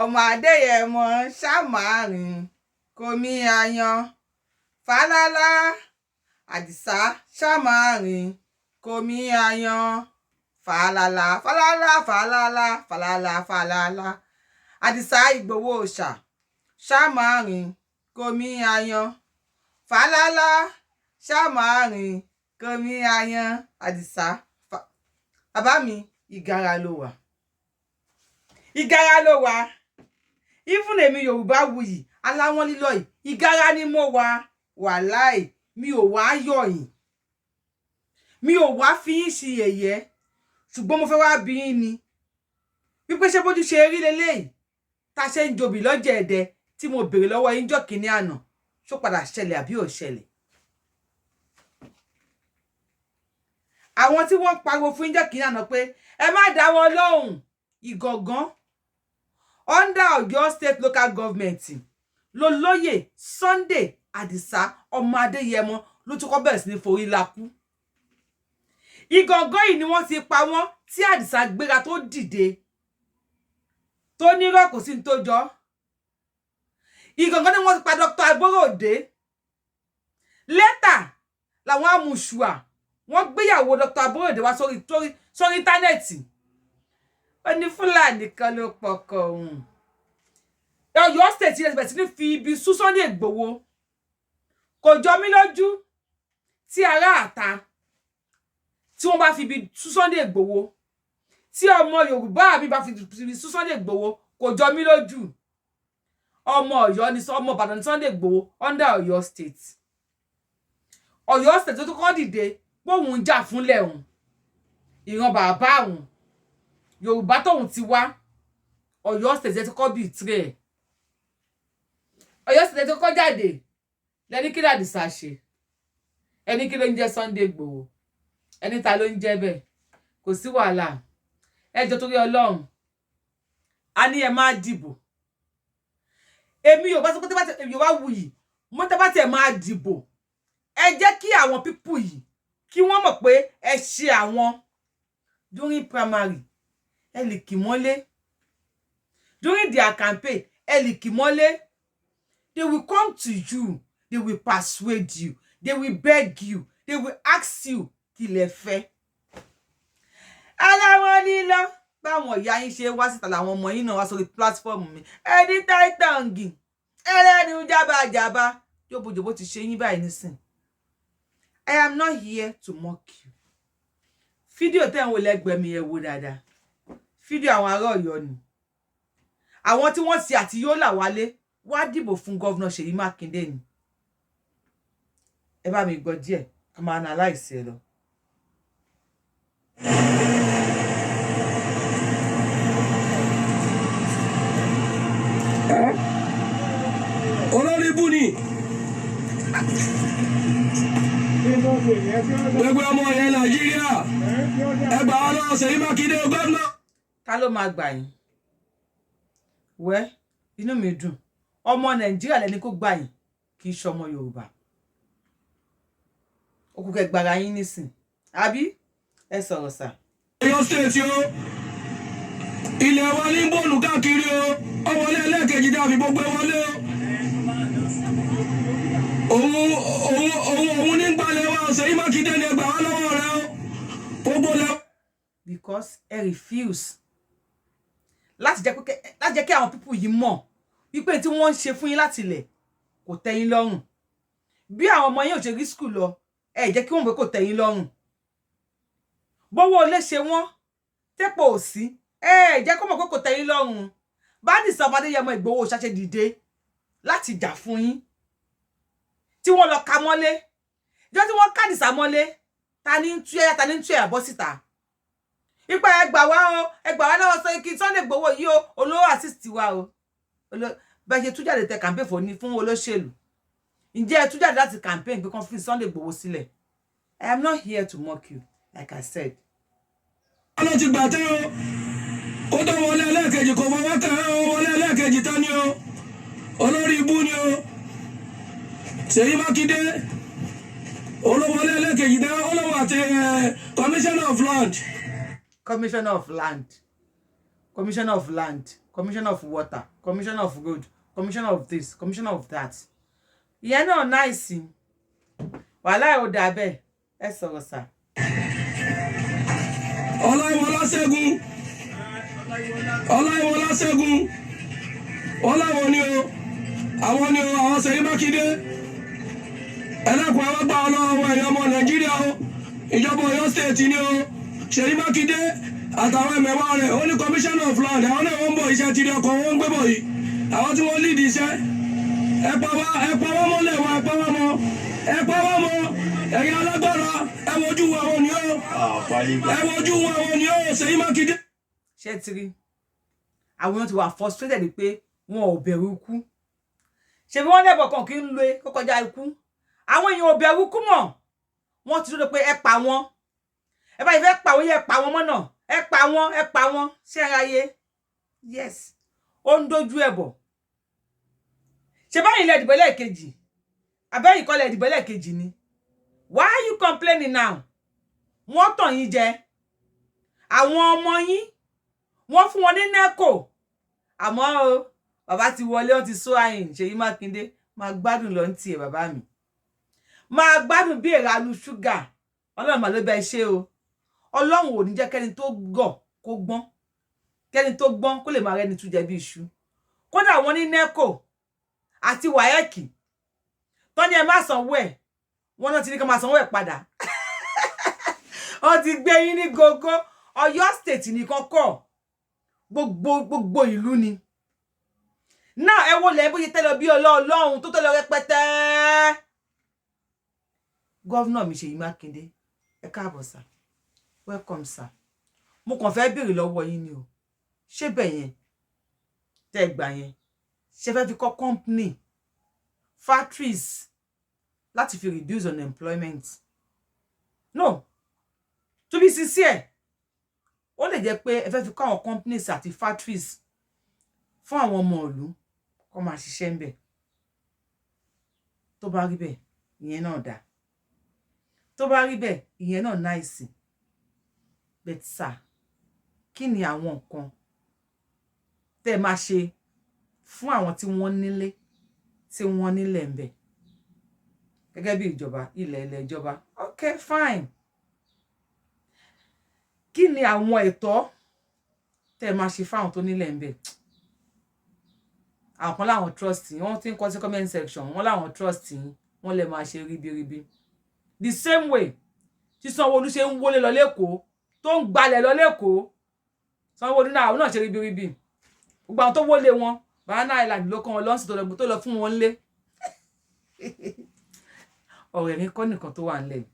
Ọmọ Adéyẹmọ ṣàmárìn kòmí ayan fàlàlà. Àdìsá ṣàmárìn kòmí ayan fàlàlà, fàlàlà, fàlàlà, fàlàlà, fàlàlà. Àdìsá Ìgbòho Òòṣà ṣàmárìn kòmí ayan fàlàlà, ṣàmárìn kòmí ayan. Àdìsá, bàbá mi, ìgara ló wà, ìgara ló wà. Even èmi Yorùbá wuyì aláwọ̀n lílọ yìí, ìgara ni mo wà. Wàláì, mi ò wá yọ̀ yín, mi ò wá fi yín ṣe yẹ̀yẹ́, ṣùgbọ́n mo fẹ́ wá bí yín ni wípé ṣé bójú ṣe rí leléyìí tá a ṣe ń jobì lọ́jà Ẹ̀dẹ tí mo béèrè lọ́wọ́ yín jọ́ kínní àná, ṣó padà ṣẹlẹ̀ àbí ò ṣẹlẹ̀? Àwọn tí wọ́n pariwo fún yín jọ́ kínní àná pé ẹ má dá wọn lóhùn, Ìgàngán under Ọ̀yọ́ State Local Government lolóyè Sunday Àdìsá ọmọ Adéyẹmọ ló tún kọ́ bẹ̀rẹ̀ sí ní forí lakú. Ìgàngán yìí ni wọ́n ti pa wọ́n tí Àdìsá gbéra tó dìde tó nírọ̀, kò sí ní tó jọ. Ìgàngán ni wọ́n ti pa Dr. Aborode. Lẹ́tà làwọn amùsùà wọ́n gbéyàwó Dr. Aborode wá sórí íńtánẹ́ẹ̀tì, ó ní Fúlàní kan ló pọkọ òun. Ọ̀yọ́ State rẹ̀ bẹ̀rẹ̀ sí ní fi ibi sú Sunday Igboho. Kò jọ mí lójú tí ará àta tí wọ́n bá fi ibi sú Sunday Igboho, tí ọmọ Yorùbá mi bá fi ibi sú Sunday Igboho, kò jọ mí lójú. Ọmọ Ọ̀yọ́ ni, ọmọ Ìbàdàn ní Sunday Igboho under Ọ̀yọ́ State. Ọ̀yọ́ State tó kọ́ dìde bóun ń jà fúnlẹ̀ òun, ìran bàbá òun, Yorùbá tóun ti wá. Ọ̀yọ́ State tó kọ́ bíi tirẹ̀, Ọ̀yọ́ State tó kọ́ jáde lẹni. Kí làdìsá ṣe? Ẹni kí ló ń jẹ́ Sunday Igboho? Ẹni ta ló ń jẹ́ bẹ́ẹ̀? Kò sí wàhálà. Ẹ jọ̀ọ́, torí Ọlọ́run, a ní ẹ máa dìbò. Èmi Yorùbá sọ pé tí bá ti Yorùbá wuyì mo tẹ́ bá tiẹ̀ máa dìbò, ẹ jẹ́ kí àwọn people yìí kí wọ́n mọ̀ pé ẹ ṣe àwọn during primary, ẹ lè kì mọ́lé during their campaign, ẹ lè kì mọ́lé. They will come to you, they will persuade you, they will beg you, they will ask you kí lẹ fẹ́. Aláwọ̀ lílọ báwọn ìyá yín ṣe wá síta làwọn ọmọ yín náà wá sórí platform mi. Ẹni táìtàǹgì ẹlẹ́nu jábàjábá jóbojòbó ti ṣe yín báyìí nísìn. I am not here to mock you. Fídíò tẹ́ ń wò lẹ́gbẹ̀ẹ́ mi, ẹ wò dáadáa. Fídíò àwọn ará Ọ̀yọ́ ni, àwọn tí wọ́n ti àti yóò là wálé wá dìbò fún governor Ṣèyí Mákindé ni. Ẹ bá mi gbọ́ díẹ̀ ká máa analyse ẹ lọ. Olórí ibú ni gbogbo ọmọ yẹn Nàìjíríà. Ẹgbàá ọlọ́run Ṣèyí Mákindé gómìnà. Ta ló máa gbà yín? Wẹ́, inú mi dùn. Ọmọ Nàìjíríà lẹni kó gbà yín, kì í ṣe ọmọ Yorùbá. Ó kú kẹ́ gbára yín nísìn, àbí ẹ sọ̀rọ̀ sà. Ọ̀yọ́ State o, ilẹ̀ wa ní bọ́ọ̀lù káàkiri o. Ọwọlé ẹlẹ́ẹ̀kejì tá a fi gbogbo wọlé o. Òun ní gbalẹ̀ wa. Ṣèyí Mákindé ní ẹgbàá wa lọ́wọ́ rẹ o, gbogbo lẹ. Because ẹ refuse láti jẹ́ kí àwọn people yìí mọ̀ wípé tí wọ́n ń ṣe fún yín láti ilẹ̀ kò tẹ́ yín lọ́rùn. Bí àwọn ọmọ yín ò ṣe rí school lọ, ẹ jẹ́ kí wọ́n mọ̀ pé kò tẹ́ yín lọ́rùn. Bówó ilé ṣe wọ́n, tẹ́pọ̀ ò sí, ẹ jẹ́ kó mọ̀ pé kò tẹ́ yín lọ́rùn. Bá Àdìsá Adéyẹmọ Ìgbòho ṣàṣẹ dìde láti jà fún yín tí wọ́n lọ ka mọ́lé, ìjọ tí wọ́n kàdìsá mọ́lé, ta ní ń tú ẹyà, ta ní ń tú ẹyà bọ́ síta ipa? Ẹ gbà wá o, ẹ gbà wá lọ́wọ́ sọ kí Sunday Igboho yìí o, olówó assist wa o. Bẹ́ẹ̀ ṣe tú jáde tẹ campaign fún ní fún olóṣèlú, ǹjẹ́ ẹ tú jáde láti campaign pé kán fi Sunday Igboho sílẹ̀? I am not here to mock you, like I said. Ló ti gbà tẹ́ o, kó tó wọlé ẹlẹ́ẹ̀kejì kò fọwọ́ tẹ̀ ẹ́ o. Wọlé ẹlẹ́ẹ̀kejì tán ni o, olórí ibú ni o. Ṣèyí Mákindé olówọlé ẹlẹ́ẹ̀kejì tẹ́ olówó àti commissioner of land. Commissioner of land. Commissioner of land, commissioner of water, commissioner of road, commissioner of this, commissioner of that. Ìyẹn náà nice. Wàhálà ò dà bẹ́ẹ̀. Ẹ sọ̀rọ̀ sà. Ọláìwọlá Ṣẹ́gun, Ọláìwọlá Ṣẹ́gun, ọláwọ ni o, àwọn ni o, àwọn Ṣèyí Mákindé. Ẹlẹ́kùn àwọn gbà ọlọ́wọ́ ẹ̀yọ́ ọmọ Nàìjíríà o. Ìjọba Ọ̀yọ́ State ni o. Ṣèyí Mákindé àtàwọn ẹ̀mẹ̀wá rẹ̀, ó ní commissioner of land. Àwọn náà wọ́n ń bọ̀. Iṣẹ́ tìrì ọkọ̀ wọn ń gbé bọ̀ yìí, àwọn tí wọ́n lead iṣẹ́. Ẹ pa wá, ẹ pa wá mọ́lẹ̀ wá, ẹ pa wá mọ́, ẹ pa wá mọ́. Ẹ̀yin alágbára, ẹ wojú wa, àwọn ni o. Ẹ wojú wa, àwọn ni o. Ṣèyí Mákindé. Ṣé ti rí àwọn èèyàn ti wà frustrated pé wọn ò bẹ̀rù ikú? Ṣe bí wọ́n lẹ́bọ̀ kan kí ń lo kó kọjá ikú. Àwọn èèyàn ò bẹ̀rù ikú mọ́. Wọ́n ti dúró pé ẹ pa wọ́n, ẹ bá yìí fẹ́ pa wọ́n yẹ, pa wọ́n mọ́nà, ẹ pa wọ́n, ẹ pa wọ́n. Ṣé ẹ ráyé? Yes, ó ń dojú ẹ̀ bọ̀. Ṣe báyìí lẹ dìbò lẹ́ẹ̀kejì? Abẹ́yìn kọ́ lẹ dìbò lẹ́ẹ̀kejì ni. Why are you complaining now? Wọ́n tàn yín jẹ. Àwọn ọmọ yín, wọ́n fún wọn ní NECO. Àmọ́ o, bàbá ti wọlé, wọ́n ti sọ àyìn. Ṣèyí Mákindé máa gbádùn lọ ní tiẹ̀. Bàbá mi máa gbádùn bí èrànú ṣúgà. Ọlọ́run mà ló bẹ ṣe o. Ọlọ́run ò ní jẹ́ kẹ́ni tó gọ̀ kó gbọ́n, kẹ́ni tó gbọ́n kó lè máa rẹ́ni tún jẹ bí iṣu. Kódà wọ́n ní NECO àti WAEC tọ́ni ẹ má sanwó ẹ̀, wọ́n náà ti ní ká máa sanwó ẹ̀ padà. Wọ́n ti gbé yín ní gógó. Ọ̀yọ́ State nìkan kọ́, gbogbo gbogbo ìlú ni náà. Ẹ wo lẹ bó ṣe tẹ́lẹ̀ bí ọlọ́ọ̀lọ́hún tó tẹ́lẹ̀ rẹpẹtẹ. Governor mi Ṣèyí Mákindé, ẹ káàbọ̀ sir, welcome sir. Mo kàn fẹ́ béèrè lọ́wọ́ yín ni o. Ṣé bẹ̀ yẹn tẹ́ ẹ gbà yẹn, ṣe fẹ́ fi kọ́ company, factories láti fi reduce unemployment? No, to be sincere, ó lè jẹ́ pé ẹ fẹ́ fi kọ́ àwọn companies àti factories fún àwọn ọmọ ìlú kó máa ṣiṣẹ́ ń bẹ̀. Tó bá rí bẹ́ẹ̀, ìyẹn náà dáa. Tó bá rí bẹ́ẹ̀, ìyẹn náà nice. But sir, kí ni àwọn nǹkan tẹ́ ẹ máa ṣe fún àwọn tí wọ́n nílé, tí wọ́n nílẹ̀ ń bẹ̀ gẹ́gẹ́ bí ìjọba? Ilẹ̀ ilẹ̀ ìjọba, okay, fine. Kí ni àwọn ẹ̀tọ́ tẹ́ ẹ máa ṣe fáwọn tó nílẹ̀ ń bẹ̀? Àwọn kan láwọn trust yín. Wọ́n ti ń kọ sí comment section, wọ́n láwọn trust yín, wọ́n lè máa ṣe ribiribi the same way tí Sanwó-Olú ṣe ń wọlé lọ lẹ́kọ̀ọ́, tó ń gbalẹ̀ lọ lẹ́kọ̀ọ́. Sanwó-Olú náà, àwọn náà ṣe ribiribi. Gbogbo àwọn tó wọlé wọn, Banana Island ló kàn wọn lọ́sìn tó lọ fún wọn lé. Ọ̀rọ̀ ẹ̀rín kọ́ nìkan tó wà nílẹ̀ yìí.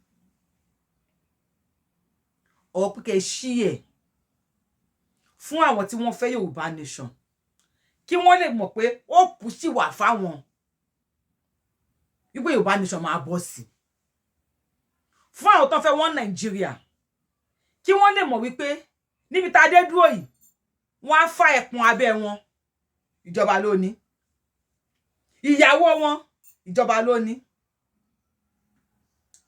Ọ̀rọ̀ pé kẹ́ ẹ ṣí ẹ̀ fún àwọn tí wọ́n fẹ́ Yorùbá nation, kí wọ́n lè mọ̀ pé hope sì wà fáwọn wípé Yorùbá nation máa bọ́ sí, fún àwọn tó fẹ́ wọ́n Nàìjíríà, kí wọ́n lè mọ̀ wípé níbi tá a dé dúró yìí, wọ́n á fá ẹ̀pọ̀n abẹ́ wọn, ìjọba ló ní. Ìyàwó wọn, ìjọba ló ní.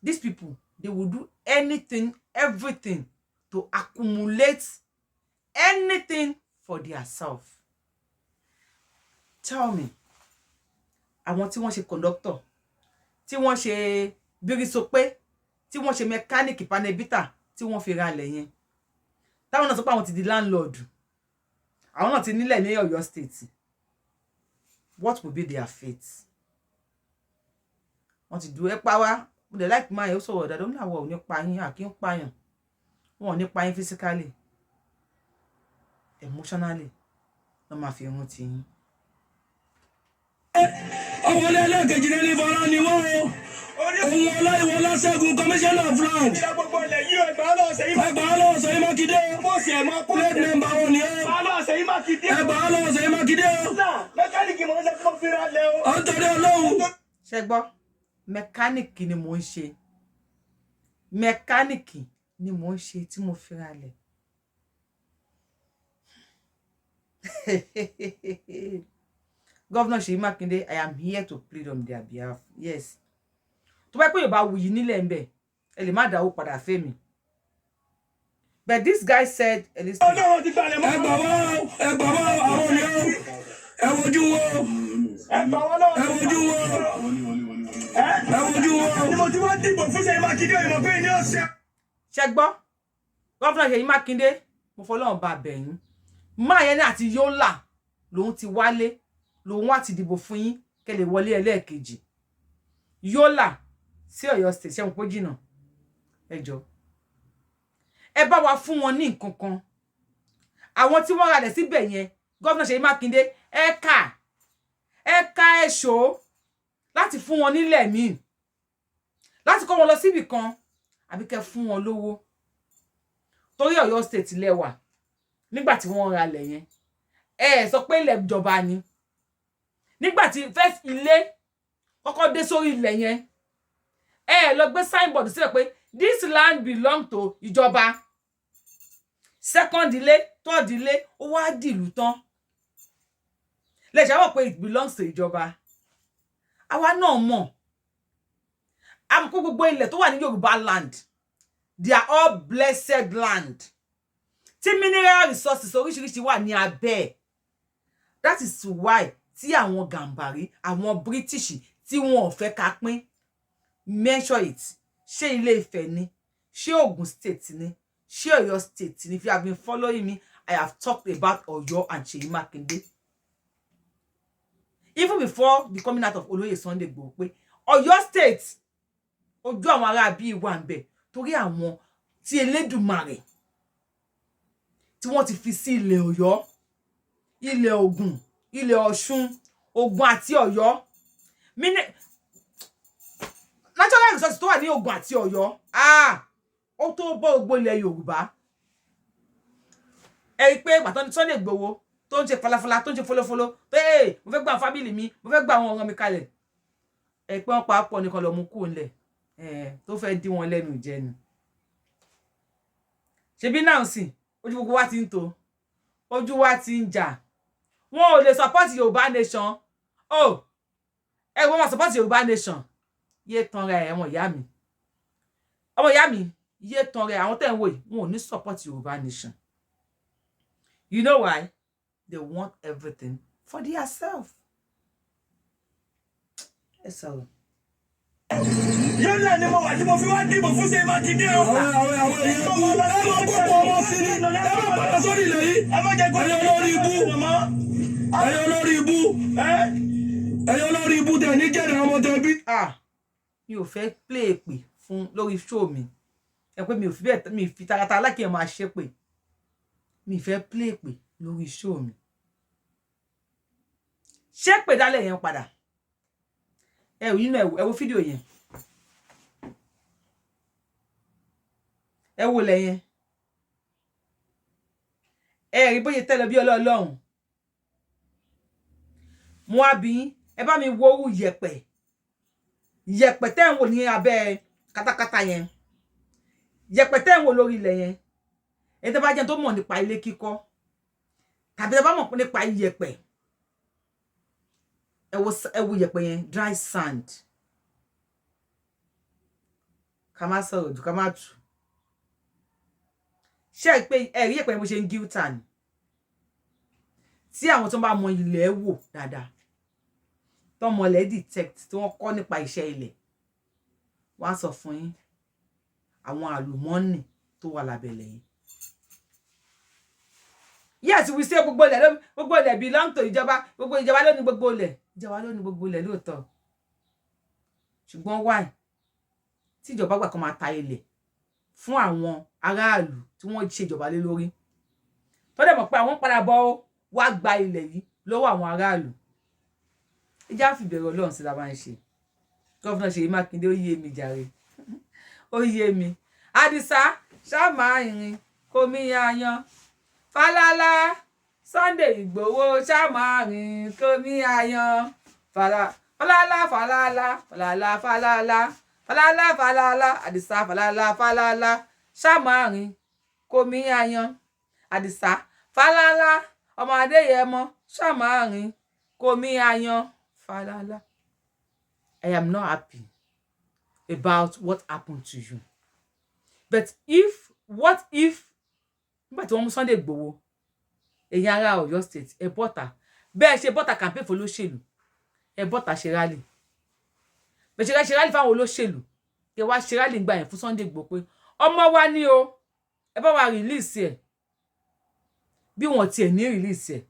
These people, they will do anything, everything to accumulate anything for their self. Tell me, àwọn tí wọ́n ṣe conductor, tí wọ́n ṣe bírísọpé, tí wọ́n ṣe mechanic, panel beater, tí wọ́n fi ra ilẹ̀ yẹn, táwọn náà sọ pé àwọn ti di landlord, àwọn náà ti nílẹ̀ ní Ọ̀yọ́ State, what will be their fate? Wọ́n ti dúró ẹ pa wá. Mo dẹ̀ like máa yẹ ó sọ̀rọ̀ dáadáa. Ó ní àwọn ò ní pa yín, àkí ń pààyàn. Wọn ò ní pa yín physically, emotionally ló máa fi rún ti yín. Ọwọlé ẹlẹ́ẹ̀kejì ní ní fọlá ni wọ́n o. Òun Ọláìwọlá Ṣẹ́gun, commissioner of land. Ẹgbàá Ẹgbàá lọ́wọ́ Ṣèyí Mákindé o. Plate number wọn ni o. Ẹgbàá lọ́wọ́ Ṣèyí Mákindé o. Mẹkáníìkì mọ̀ ń ṣe tí mo fi ra lẹ̀ o. Ọ̀ ń torí Ọlọ́run. Ṣe gbọ́? Mẹkáníìkì ni mò ń ṣe, mẹkáníìkì ni mò ń ṣe tí mo fi ra lẹ̀. Governor Ṣèyí Mákindé, I am here to plead on their behalf. Yes, tó bá pé Yorùbá wuyì nílẹ̀ ń bẹ̀, ẹ lè má dáwó padà fẹ́mi. But this guy said, listen, Ọlọ́run ti gbalẹ̀ mọ́. Ẹ gbà wá o, ẹ gbà wá o, àwọn olè o. Ẹ wojú wo. Ẹ gbà wá lọ́wọ́. Ẹ wojú wo. Ẹ Ẹ wojú wo. Ni mo ti wá dìbò fún Ṣèyí Mákindé, ìmọ̀ pé ní ọ̀sẹ̀. Ṣe gbọ́, Governor Ṣèyí Mákindé, mo fọlọ́run bá bẹ̀yìn máa yẹn ní àti Yólà lòun ti wálé, lòun wá ti dìbò fún yín kẹ́ lè wọlé ẹlẹ́ẹ̀kejì. Yólà sí Ọ̀yọ́ State, ṣé mo pé jìnnà? Ẹ jọ, ẹ bá wa fún wọn ní nǹkan kan, àwọn tí wọ́n ralẹ̀ síbẹ̀ yẹn. Governor Ṣèyí Mákindé, ẹ ká ẹ̀ṣọ́ láti fún wọn nílẹ̀ míì, láti kó wọn lọ síbì kan, àbí kẹ́ fún wọn lówó, torí Ọ̀yọ́ State lẹ́wà nígbà tí wọ́n ra ilẹ̀ yẹn. Ẹ ẹ sọ pé ilẹ̀ ìjọba ni. Nígbà tí first ilé kọ́kọ́ dé sórí ilẹ̀ yẹn, ẹ ẹ lọ gbé signboard sílẹ̀ pé this land belong to ìjọba. Second ilé, third ilé, ó wá dìlú tán lè ṣàwọ̀ pé it belongs to ìjọba. Àwa náà mọ̀, àmọ́ kó gbogbo ilẹ̀ tó wà ní Yorùbá land, they are all blessed land tí mineral resources oríṣiríṣi wà ní abẹ́ ẹ̀. That is why tí àwọn Gàmbàrí, àwọn British, tí wọn ò fẹ́ ká pín. Measure it. Ṣé Ilé Ifẹ̀ ni? Ṣé Ogun State ni? Ṣé Ọ̀yọ́ State ni? If you have been following me, I have talked about Ọ̀yọ́ and Ṣèyí Mákindé even before the coming out of Olóyè Sunday Igboho, pé Ọ̀yọ́ State, ojú àwọn ará bíi wà ń bẹ̀, torí àwọn tí Elédùmarè tí wọ́n ti fi sí ilẹ̀ Ọ̀yọ́, ilẹ̀ Ògùn, ilẹ̀ Ọ̀ṣun, Ògùn àti Ọ̀yọ́. Natural resources tó wà ní Ògùn àti Ọ̀yọ́, ah, ó tó bọ́ gbogbo ilẹ̀ Yorùbá. Ẹ rí i pé pàtó Sunday Igboho tó ń ṣe falafala, tó ń ṣe folofolo pé ee, mo fẹ́ gba àwọn family mi, mo fẹ́ gba àwọn ọ̀ràn mi kalẹ̀, ẹ pé wọ́n pa á pọ̀ nìkan lọ mú kúrò ńlẹ̀ tó fẹ́ dín wọn lẹ́nu jẹ ni. Ṣebí náà sì ojú gbogbo wa ti ń tó, ojú wa ti ń jà. Wọn ò lè support Yorùbá nation o. Ẹ wọ́n máa support Yorùbá nation, yé tanra ẹ̀. Ọmọ ìyá mi, ọmọ ìyá mi, yé tanra ẹ̀. Àwọn tẹ̀ ń wò yìí, wọn ò ní support Yorùbá nation. You know why? They want everything for their self. Ẹ sọ̀rọ̀. Yọ́lá ni mo wà tí mo fi wá dìbò fún Ṣèyí Mákindé o. Àwọn èèyàn bú, ẹ máa kó pọ̀ ọmọ sí ni, ẹ máa padà sórí ilẹ̀ yìí. Ẹ má jẹ́ kó Ẹ̀yin olórí ibú, ẹ̀yin olórí ibú, ẹ̀yin olórí ibú tẹ̀ ní jẹ́rìí ọmọ tẹ̀ bí. Ah, mi ò fẹ́ play èpè fún lórí show mi. Ẹ pé mi ò fi bẹ́ẹ̀, mi fi taratara lákì ẹ̀ máa ṣépè. Mi ì fẹ́ play èpè lórí show mi. Ṣé pè dálẹ̀ yẹn padà? Ẹ ò nínú ẹ wo fídíò yẹn, ẹ wo lẹ yẹn, ẹ rí bóyá tẹ́lẹ̀ bí ọlọ́ọ̀lọ́hùn. Mo wá bí yín, ẹ bá mi wo orú yẹ̀pẹ̀, yẹ̀pẹ̀ tẹ́ ń wò ní abẹ́ katakata yẹn, yẹ̀pẹ̀ tẹ́ ń wò lórí ilẹ̀ yẹn. Ẹni tó bá jẹ́ tó mọ̀ nípa ilé kíkọ́ tàbí tó bá mọ̀ nípa yẹ̀pẹ̀, ẹ wo yẹ̀pẹ̀ yẹn, dry sand. Ká má sọ̀rọ̀ jù, ká má tù. Ṣé ẹ pé ẹ rí yẹ̀pẹ̀ yẹn bó ṣe ń gíútà ni? Tí àwọn tó bá mọ ilẹ̀ wò dáadáa, tó mọ ilẹ̀ detect, tí wọ́n kọ́ nípa iṣẹ́ ilẹ̀, wọ́n á sọ fún yín àwọn àlùmọ́ọ́nì tó wà lábẹ́ ilẹ̀ yẹn. Yes, we say gbogbo ilẹ̀, gbogbo ilẹ̀ belong to ìjọba, gbogbo ìjọba ló ní gbogbo ilẹ̀, ìjọba ló ní gbogbo ilẹ̀ lóòótọ́. Ṣùgbọ́n why tí ìjọba gbà kan máa ta ilẹ̀ fún àwọn aráàlú tí wọ́n ṣèjọba lé lórí, tó dẹ̀ mọ̀ pé àwọn padà bọ̀ wá gba ilẹ̀ yìí lọ́wọ́ àwọn aráàlú? Ẹ já fìbẹ̀rù Ọlọ́run sí la máa ń ṣe. Governor Ṣèyí Mákindé, ó yé mi jàre, ó yé mi. Àdìsá ṣáàmà ìrìn kò mí yan Fálálá. Sunday Ìgbòho ṣáàmà rìn kò mí yan Fálálá, Fálálá, Fálálá, Fálálá, Fálálá, Fálálá. Àdìsá Fálálá, Fálálá, ṣáàmà rìn kò mí yan. Àdìsá Fálálá, ọmọ Adéyẹmọ, ṣáàmà rìn kò mí yan Fálálá. I am not happy about what happened to you. But if what if Nígbà tí wọ́n mú Sunday Igboho, èyàn ará Ọ̀yọ́ State, ẹ bọ́ta. Bẹ́ẹ̀ ṣe bọ́ta campaign fún olóṣèlú, ẹ bọ́ta ṣe rally. Bẹ́ẹ̀ ṣe ṣe rally fáwọn olóṣèlú, kẹ wá ṣe rally gbà yẹn fún Sunday Igboho pé ọmọ wa ní o, ẹ bá wa release ẹ. Bí wọ́n tiẹ̀ ní release ẹ,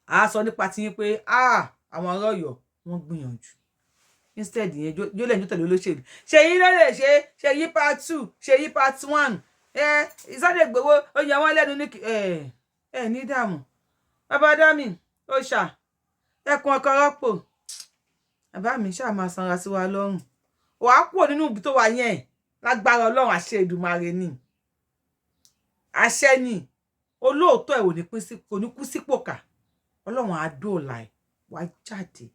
a sọ nípa tiyín pé, ah, àwọn ará Ọ̀yọ́, wọ́n gbìyànjú. Instead yẹn, jólẹ̀ ní tẹ̀lé olóṣèlú. Ṣèyí ló lè ṣe Ṣèyí part two, Ṣèyí part one. Ẹ Sunday Igboho, ó yẹ wọ́n lẹ́nu ní ẹ ẹ ní dààmú. Bàbá dami ó ṣà ẹkùn ọkọ rọ́pò. Bàbá mi ṣáà máa sanra sí wa lọ́rùn. Wàá kúrò nínú ibi tó wà yẹn lágbára Ọlọ́run. Àṣẹ Èdùmàrè ni, àṣẹ ni. Olóòótọ́ ẹ̀ ò ní pín sí, kò ní kú sípò kà. Ọlọ́run á dóòlà ẹ̀, wàá jáde.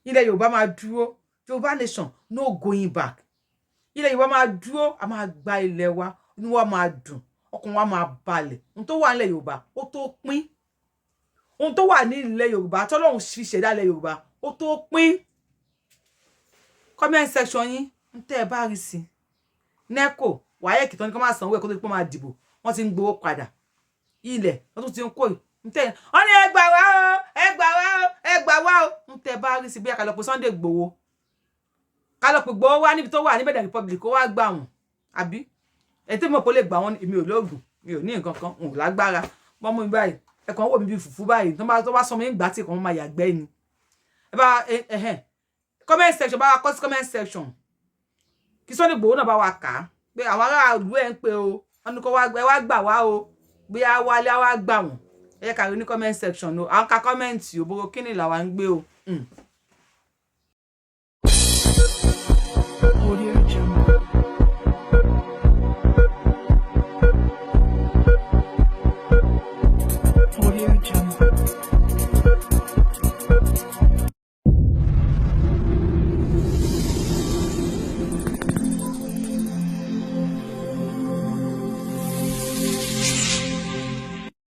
Ilẹ̀ Yorùbá máa dúró. Yorùbá nation, no going back. Ilẹ̀ Yorùbá máa dúró. A máa gba ilẹ̀ wa, inú wa máa dùn, ọkàn wa máa balẹ̀. Ohun tó wà nílẹ̀ Yorùbá, ó tó pín. Ohun tó wà ní ilẹ̀ Yorùbá tọ́lọ́run fi ṣẹ̀dá ilẹ̀ Yorùbá, ó tó pín. Comment section yín, ń tẹ́ ẹ bá rí sí. NECO, WAEC tó ní kó máa sanwó ẹ̀ kó tó di pé máa dìbò, wọ́n ti ń gbowó padà. Ilẹ̀ wọ́n tún ti ń kó yìí, ń tẹ́ wọ́n ní, ẹ gbà wá o, ẹ gbà wá o, ẹ gbà wá o. Ń tẹ́ bá rí sí, bí ká lọ pé Sunday Igboho, ká lọ pé Igboho wá níbi tó wà ní Benin Republic, kó wá gbà wọ́n, àbí ẹ tí mo kò lè gbà wọ́n? Èmi ò lóògùn, mi ò ní nǹkan kan, n ò lágbára. Wọ́n mú mi báyìí, ẹ kàn wò mí bí fùfú báyìí. Tó bá sọ mi ń gbà tí kàn máa yàgbẹ́ ni. Ẹ bá ẹhẹn comment section, bá wa kọ sí comment section, kí Sunday Igboho náà bá wa kà á pé àwọn aráàlú ẹ̀ ń pe o, wọn ní kó wá gbà wá o. Bóyá wálé wá gbà wọ́n. Ẹ yẹ ká rí ní comment section o. À ń ka comment o. Bó kíni làwa ń gbé o.